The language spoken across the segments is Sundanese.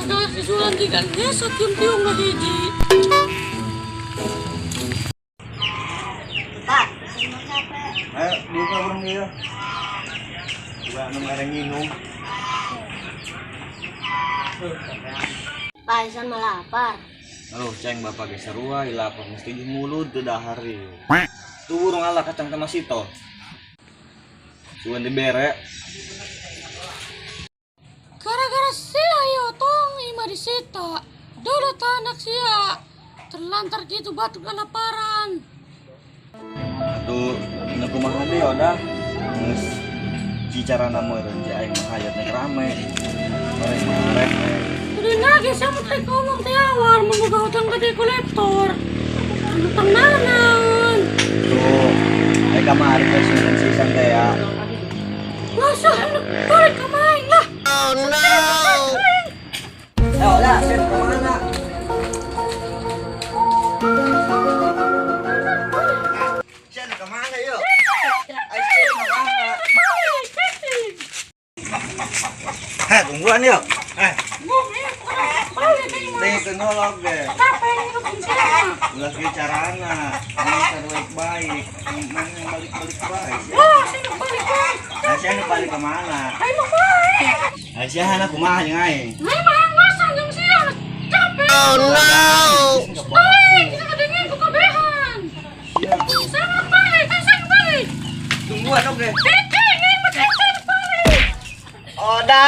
Kagak jualan tiga ngesot tiung-tiung lagi hiji. Pak, sama capek. Ayo, buka burung dia. Coba anu ngareng minum. Pak, Isan malah lapar. Aduh, ceng bapak ge sarua lapar mesti di mulut teu dahar ieu. Tuh burung ala kacang teh masito. Sugan dibere. Gara-gara sia yo tong ima diseta. Dulu anak sia terlantar gitu batu kelaparan. Atuh nu kumaha deui odah. Geus cicarana meureun cai aing mah hayat nek rame. Marek-marek. Udah nage sama teh ngomong teh awal membuka hutang ke kolektor. Hutang naon? Tuh, ai kamari teh sieun sisan teh ya. Masa hendak balik ke main lah. Oh no. Eh, odah, sieun kemana? Sieun kemana yuk? Ai sieun kemana? Heh, tungguan yuk. Eh, teh nolog deh. Ulah kieu carana, ini baik-baik, mana yang balik-balik baik. Wah, Aisyah nu balik kemana? Ayo mau balik. Aisyah anak kumaha jeung aing? Memang masa yang sia capek. Oh no. Baik, kita kedingin ku kabehan. Saya mau balik, saya mau balik. Tungguan oke. Cicing, ini mah cicing balik. Oda,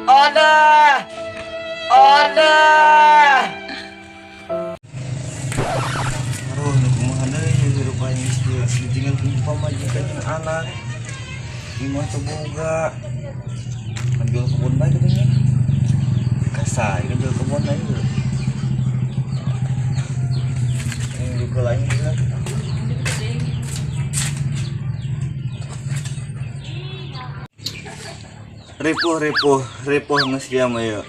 Oda, Oda. Aduh, nu kumaha deui hirup aing geus kieu. Ditinggal ku pamajikan jeung anak. Imah teu boga. Kan jual kebun bae katanya. Kasai kan jual kebun bae. Ini juga lain juga. Ripuh ripuh ripuh geus kieu mah ya.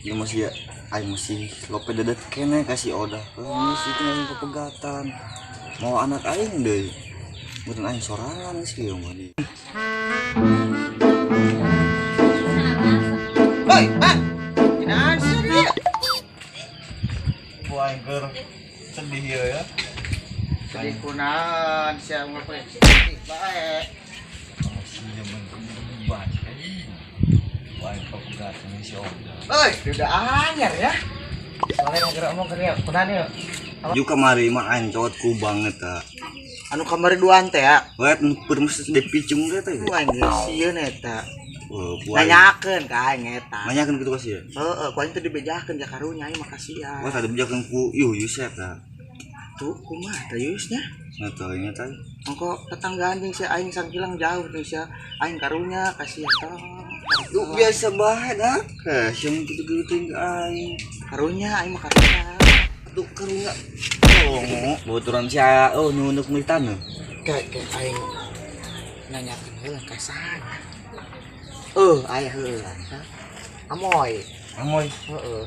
Ieu masih aing masih lope dedet keneh ka si Odah. Geus itu aing pepegatan. Mau anak aing deui. Meureun aing sorangan geus kieu mah di. Hoi, Pak. Kunaon sih dia? Wah, aing keur sedih ieu ya. Sedih kunaon sia ngopi. Sedih bae. Masih zaman kebeban. Wah, aing pepegatan si Odah. Hoi, udah anyar ya. Soalnya gerak omong keur kunaon yeuh. Ju kamari mah aing cowot kubang eta. Anu kamari duaan teh ya. Wah, nu permus dipicung teh teh. Wah, geus sieun eta. Wah, buaya. Nanyakeun ka aing eta. Nanyakeun kitu ka sia. Heeh, ku aing teh dibejakeun ja karunya aing makasihan. Wah, tadi bejakeun ku Yuyus eta. Tuh, kumaha teh Yuyusnya? Nggak tahu nya teh. Engko tetanggaan jeung si aing sangkilang jauh jeung sia aing karunya kasihan teh. Lu biasa bae dah. Kasih gitu-gitu teh ka aing. Karunya aing mah karunya. Tuh karunya. Oh, bocoran sia oh nu untuk meuli taneuh. Kayak aing nanyakeun heula ka saha. Aya heula. Amoy. Amoy. Heeh.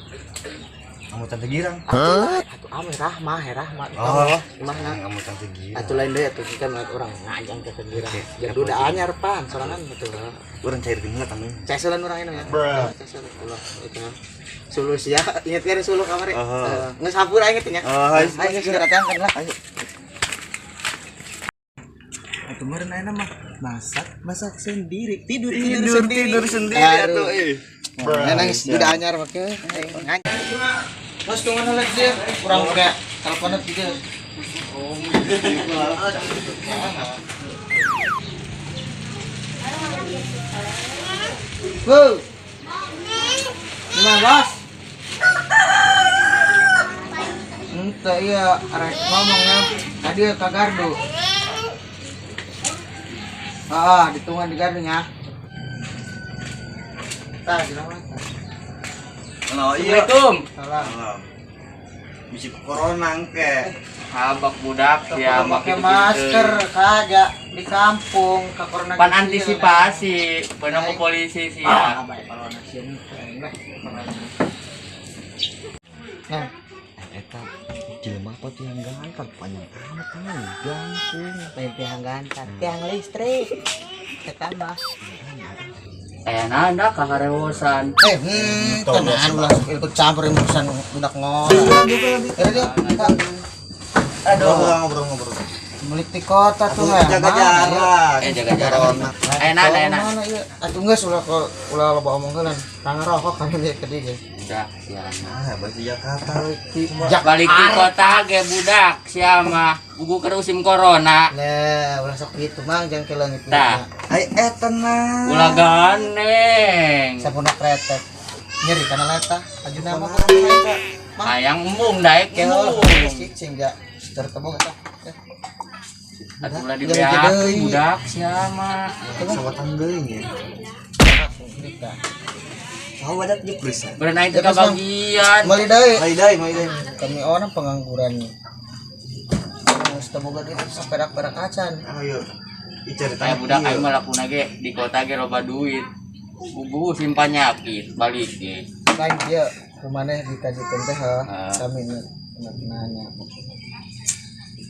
Amoy Tante Girang. Hah? Atuh amoy Rahmah, Rahmah. Oh, gimana? Amoy Tante Girang. Atuh lain deui atuh kita melihat orang ngajang ke Tante Girang. Jadi udah anyar pan sorangan gitu. Urang cairkeun heula tanggung. Ceselan urang ini ya. Ceselan ulah itu. Suluh sia, inget kan suluh kamari? Geus hampura inget nya. Ayo geus datang lah. Ayo. Atuh meureun ayeuna mah masak sendiri, tidur Tidur sendiri atuh eh. Nangis udah anyar make. Terus tunggu heula dia, kurang kayak teleponnya juga. Oh, Bu. Gimana, Bos? Ente iya, arek ngomongnya tadi ke gardu. Ah, ditungguan di gardunya. Tah, jelas. Halo, iya. Assalamualaikum. Salam. Bisi corona engke. Habak budak ya pakai masker kagak di kampung ke corona. Pan antisipasi, penemu polisi sih ya. Ah, baik corona sih. Nah, eta jelema apa tuh yang gantar panjang amat kan gangkung. Lain tiang gantar, tiang listrik. Eta mah. Nanda kaharewosan. Tenang ulah ikut campur urusan budak ngora. Aduh, ngobrol-ngobrol. Milik di kota tuh ya. Jaga jarak. Jaga jarak. Enak. Atuh geus ulah ulah loba omongkeun. Kang rokok kami lihat ke dieu. Budak sia. Ah, bahasa Jakarta Balik di kota ge budak sia mah. Buku keur musim corona. Lah, ulah sok kitu mang jangan keleungit. Tah. Ai tenang. Ulah gandeng. Sampurna kretek. Nyeri kana leta. Ajuna mah Hayang embung daek embung. Cicing ja. Secara tebog eta. Atuh ulah dibeak budak sia mah. Sawatan deui nya. Tahu badak jepris. Berenang itu kebagian. Meuli deui. Meuli deui. Kami orang pengangguran. Geus teu boga duit saperak-perak acan. Ayo. Kayak budak aing mah lakuna ge di kota ge loba duit. Bubu simpan nyakit balik ge. Lain kieu kumaneh dikajikeun teh kami nanya.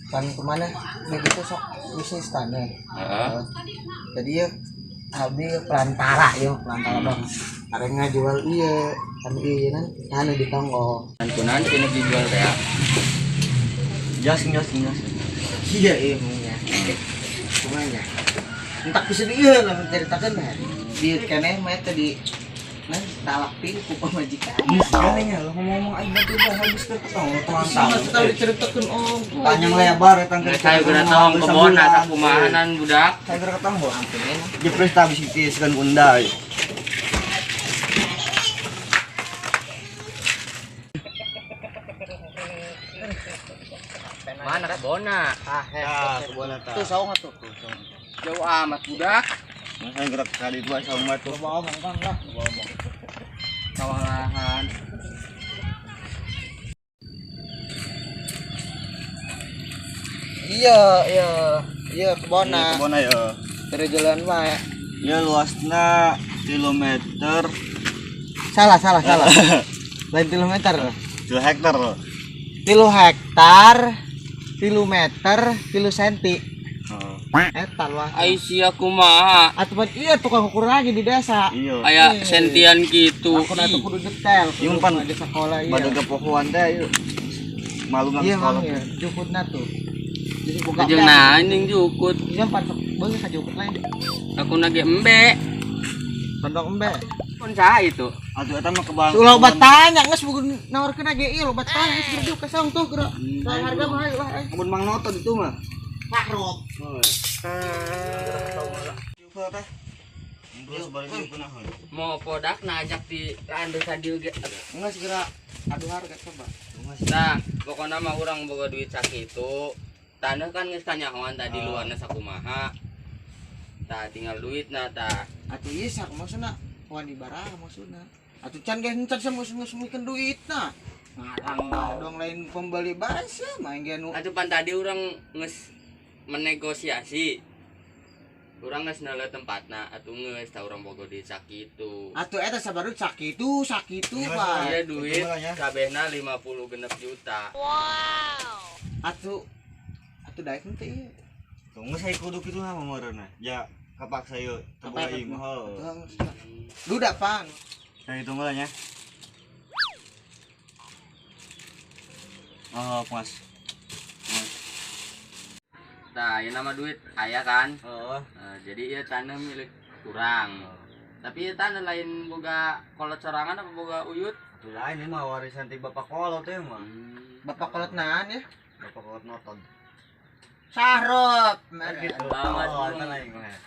Kan kumaneh begitu sok bisnis tanah. Heeh. Jadi ya abi pelantara ya, pelantara dong. Arek ngajual ieu, kan ieu nan anu di tonggo. Kunan kini dijual teh. Jas. Iya ilmunya. Kumanya. Entak bisa ieu lah menceritakeun mah. Di keneh mah teh di nah talak pin ku pamajikan. Gini lo ngomong aing batu bah habis ke ketong tuang Tahu diceritakeun om. Panjang lebar eta Geus saya geura tong kebon asa kumahanan budak. Saya geura ketong bo. Jepres tah bisi tiiskeun unda. Mana kebonna? Ah, kebonna tah. Tuh saung atuh. Jauh amat budak. Saya gerak kali dua saung batu. Loba omong kan lah. Kawalahan. Iya kebonna. Kebonna ya. Dari jalan mah ya. Ya luasna kilometer. Salah. Lain kilometer. 3 hektar. 3 hektar, 3 meter, 3 senti. Eta luas. Ai sia kumaha? Atuh iya tukang ukur lagi di desa. Iya. Aya sentian kitu. Aku atuh kudu detail. Ieu pan di sekolah iya. Badag pohoan teh ieu. Malu nang sekolah. Iya, jukutna tuh. Jadi buka. Jeung naon jukut. Iya pan sok beungeut ka jukut lain. Aku nage embe. Pondok embe. Pon saha itu? Atuh eta mah kebang. Ulah obat tanya geus bukan nawarkeun ge ieu obat tanya geus geura ka saung tuh geura. Harga mah hayu lah. Kebun Mang Noto ditu mah. Pakrot. Mau podak najak di landu sadieu ge. Enggak segera adu harga coba. Nah, pokoknya mah urang boga duit sakitu. Tanah kan geus kanyahoan tadi luarna sakumaha. Tah tinggal duitna tah. Atuh ieu sak maksudna wani baraha maksudna. Atuh can ge encan samus-musmikeun duitna. Ngarang dong lain pembeli basa main ge nu. Atuh pan tadi urang geus menegosiasi. Urang geus neuleuh tempatna atuh geus tah urang boga duit sakitu. Atuh eta sabaru sakitu Pak. Iya duit kabehna 56 juta. Wow. Atuh daek teh ieu. Tunggu saya kudu kitu mah meureunna. Ya kapaksa ieu teu boga imah. Dudak pan. Saya hitung heula nya. Oh, Mas. Nah, ieu nama duit aya kan? Heeh. Nah, jadi ieu tanah milik urang. Tapi ieu tanah lain boga kolot sorangan apa boga uyut? Atuh lain ieu mah warisan ti bapak kolot teh mah. Bapak kolot naon ya? Bapak kolot noton. Sahrot. Gitu. Oh,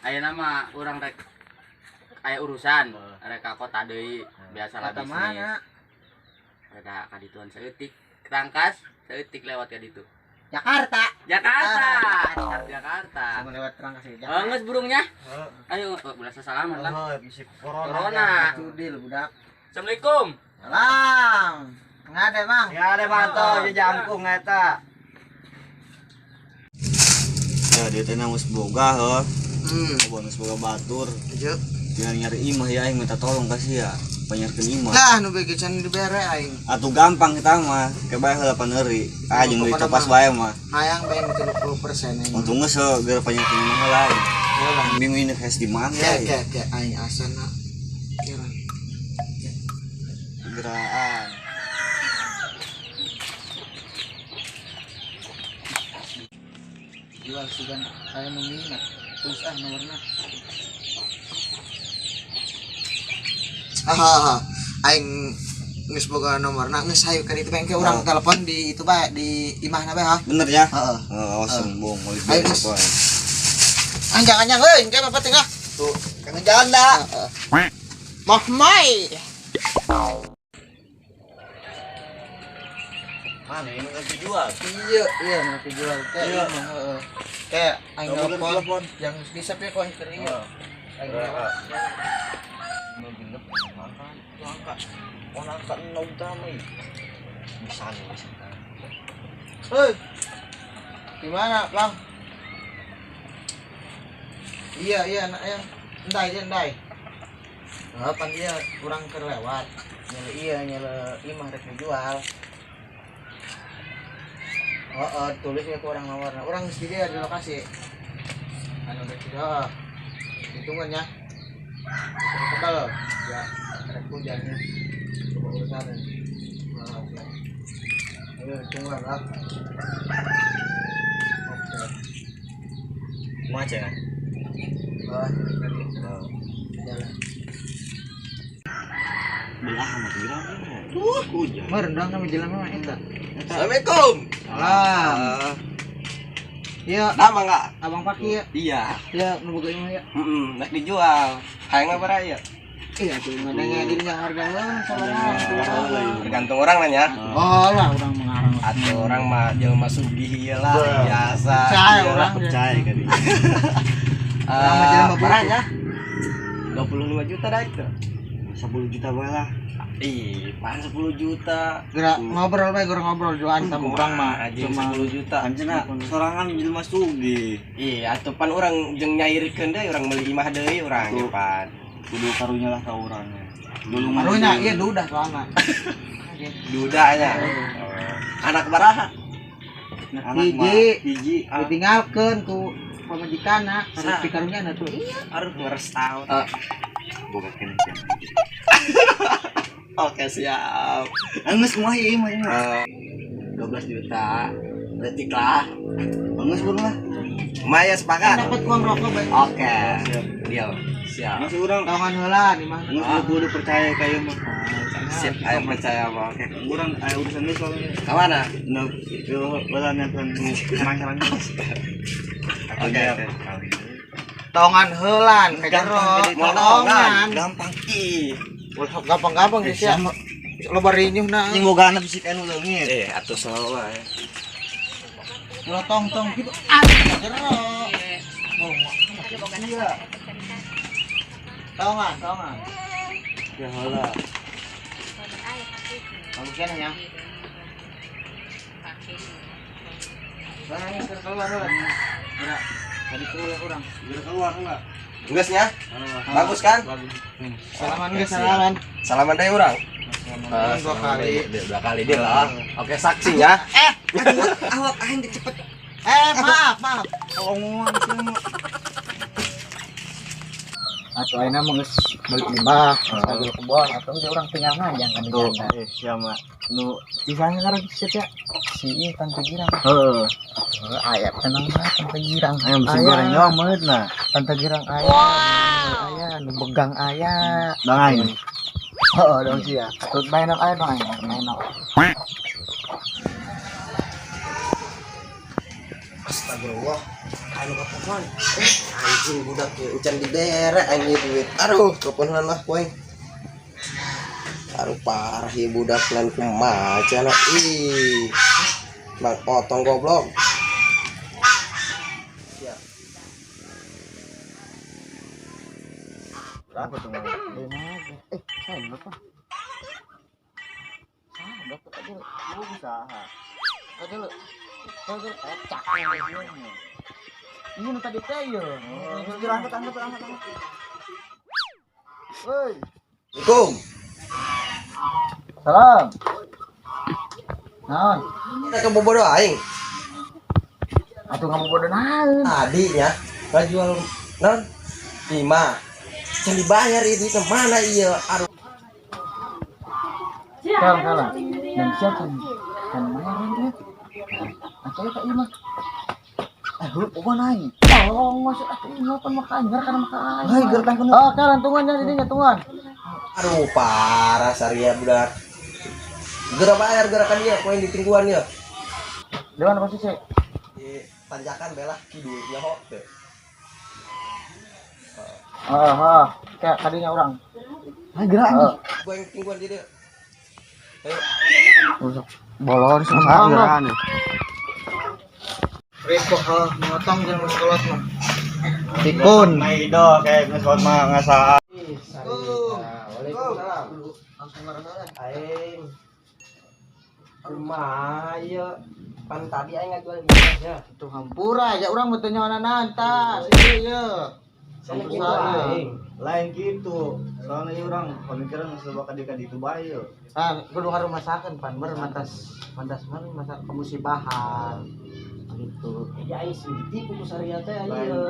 ayeuna mah urang rek aya urusan, rek ka kota deui, biasalah Kota bisnis. mana? Rek ka dituan saeutik. Rangkas saeutik lewat ka ditu. Jakarta. Jakarta. Jakarta. Sama lewat Rangkas ya. Oh, geus burungnya. Ayo, ulah sasalaman lah. Oh, bisi corona. Corona. Tudil budak. Assalamualaikum. Salam. Ngade, Mang. Ngade manto jejangkung eta. Ya dia teh geus boga heuh. Bonus boga batur. Ieu. Tinggal nyari imah ya aing minta tolong kasih ya. Panyarkeun imah. Lah nu bege can dibere aing. Atuh gampang kita mah, ke bae heula paneuri. Ah jeung deui topas bae mah. Hayang bae 30% aing. Untung geus geura panyarkeun imah heula aing. Bingung ini cash di mana Ke ya. ke aing asana Geraan. Jual sugan aya nu minat. Terus ah nomorna. Ah, aing geus boga nomorna geus hayu ka ditu bae urang telepon di itu bae di imahna bae ha. Bener ya? Heeh. Awas sombong meuli. Ayo geus. Anjang-anjang euy, engke mah penting ah. Tuh, kang janda. Mah mai. Mana ini kan dijual? Iya, iya mau dijual teh. Iya. Heeh. Kayak aing Telepon. telepon yang di save ya kok keur ieu. Aing telepon. Nu genep angka angka. Oh angka 0 utama ieu. Bisa nih, bisa. Hei. Gimana, Bang? Iya, iya, anak ya. Endai, dia endai. Nah, pan dia kurang kerlewat. Nyele iya, nyele imah rek dijual. Oh, oh, tulisnya kurang nomorna. Urang geus di dia di lokasi. Anu rek dijual. Hitungan ya. Hitung tebal. Ya, rek hujannya. Coba urusan. Nah, oke. Ayo hitungan lah. Oke. Kumaha cenah? Oh, tadi. Jalan. Belah mah geura. Tuh, hujan. Merendang sama jalan mah eta. Assalamualaikum. Salam. Iya, Nama enggak? Abang Paki ya. Iya. Iya, nu boga imah ya. Heeh, nek dijual. Hayang apa raya? Iya, tuh ngadengnya dirinya harga lah sabaraha. Tergantung orang nanya. Oh lah, orang mengarang. Atau orang mah jelema sugih ieu lah biasa. Percaya Iya orang. Percaya ka dia. Orang mah jelema Barangnya 25 juta dah itu. 10 juta bae lah. Ih, pan 10 juta. Gerak ngobrol bae, gerak ngobrol jualan sama urang mah. Anjing Cuma 10 juta. Anjeunna sorangan jelema sugih. Ih, atuh pan urang jeung nyairkeun deui urang meuli imah deui urang Tuh. pan. Kudu karunya lah ka urangnya. Dulu mah Karunya iya dudah soalna. Dudanya. Anak baraha. Anak mah Hiji. hiji. Ditinggalkeun ku pamajikanna, harus Sah. dikarunya na tuh. Iya. Aduh, ngeres tau. Boga keneh. Oke, siap. Geus kumaha ieu mah ieu mah. 12 juta. Berarti lah. Geus burung lah. Lumayan sepakat. Dapat uang rokok bae. Oke. Siap. Deal. Siap. Geus urang Tongan heula di mah. geus kudu percaya ka ieu mah. Sip, ayo percaya mah. Oke. Urang aya urusan geus soalnya. Ke mana? Nu itu heula nelpon sarang-sarang. Oke, oke. Tongan heulan ka jero. Tongan. Gampang. Ih. Ulah gampang-gampang geus ya. Loba rinyuhna. Anjing boga anak bisi anu leungit. Atuh selalu wae. Ulah tong-tong gitu. Ah, ka jero. Iya. Tongan, tongan. Ya heula. Kamu kene ya. Nah, ini keluar heula. Gerak. Tadi keluar urang. Biar keluar enggak? Geus nya? Bagus kan? Salaman geus, salaman. Salaman deui urang. Dua kali. Dua kali deal lah. Oke, saksinya. Awak aing cepet Maaf, maaf. omongan sih mah. Atau ayeuna mah geus balik limbah, geus kebon atau udah urang tinggal ngajang kan Tuh, siapa? Nu sisanya kan siap ya? Si ieu Tante Girang. Heeh. Aya tenang mah Tante Girang. Ayam besi goreng doang banget nah. Tante Girang aya. Aya nu begang aya. Bang aing. Heeh, dong sih ya. Atut bae nak aya dong aing, main. Astagfirullah. Anu kapohon. Anjing budak ieu encan dibere aing ieu duit. Aduh, kapohonan lah ku aing. Aduh parah ieu budak lan kumaha cenah. Ih. Bang potong goblok. Berapa tuh? Saya berapa? Sah, berapa tadi? Lu usaha. Tadi lu. Tadi lu kocak. Ini nu tadi teh ieu. Angkat, angkat, angkat, angkat. Woi. Assalamualaikum. Salam. Naon? Kita ke bobodo aing. Atuh ngabobodo naon? Tadi nya ngajual non imah. Can dibayar ieu duitna mana ieu? Aduh. Kalah. Dan siap kan bayaran duit. Atau ka ieu mah. Lu kumaha aing? Oh, maksud atuh ieu pan maka anyar kana maka aing. Hei, gertang kuno. Oh, kalah tungan nya di dinya tungan. Aduh, parah saria budak. Geura bayar gerakan dia, poin ditingguan ya. Di mana posisi? Di tanjakan belah kidul nyaho teu. Heeh, kayak kadinya urang. Hei, gerak anjing. Gua yang tingguan di dieu. Ayo. Bolon sama gerakan. Ripo motong jeung sekolot mah. Tikun. Maido kayak ngeslot mah ngasaan. Waalaikumsalam. Langsung marah-marah. Aing. Kumaha ieu? Pan tadi aing ngajual minyak. Tuh hampura ya urang mah teu nyahoan tas. Ieu ieu. Sana kitu aing. Lain gitu. Soalnya ieu urang pemikiran geus loba ka ditu bae ieu. Ah, kudu ngarumasakeun pan ber mantas mantas mana masa kemusibahan. Gitu. Ya aing sing ditipu ku saria teh Lain. ieu.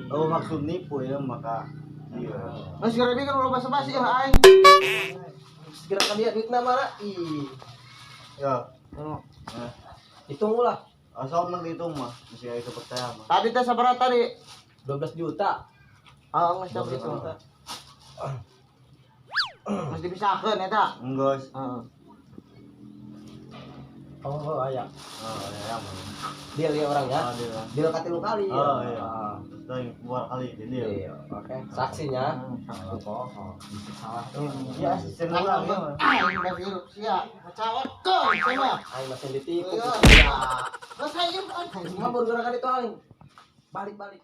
Oh maksud nipu ya maka iya. Geus gara kan ulah basa-basi ya aing. Segera ka dia duitna mana? Ih. Ya, Oh. Hitung ulah asal mah gitu mah masih aya kepercaya mah. Tadi teh sabaraha tadi? 12 juta. Oh, geus 12 juta. Geus dipisahkeun eta. Enggak. Heeh. Oh, aya. Oh, ya mah. Deal ya orang ya. Oh, deal. Deal katilu kali. Oh, iya. Ah. Terus dua kali jadi ya. Iya, oke. Saksinya. Salah. Ya, asisten urang ya. Aing udah hirup sia. Ngacawakeun cenah. Aing masih ditipu. Iya. Iya. Geus aing Cuma baru gerakan itu aing. Balik-balik.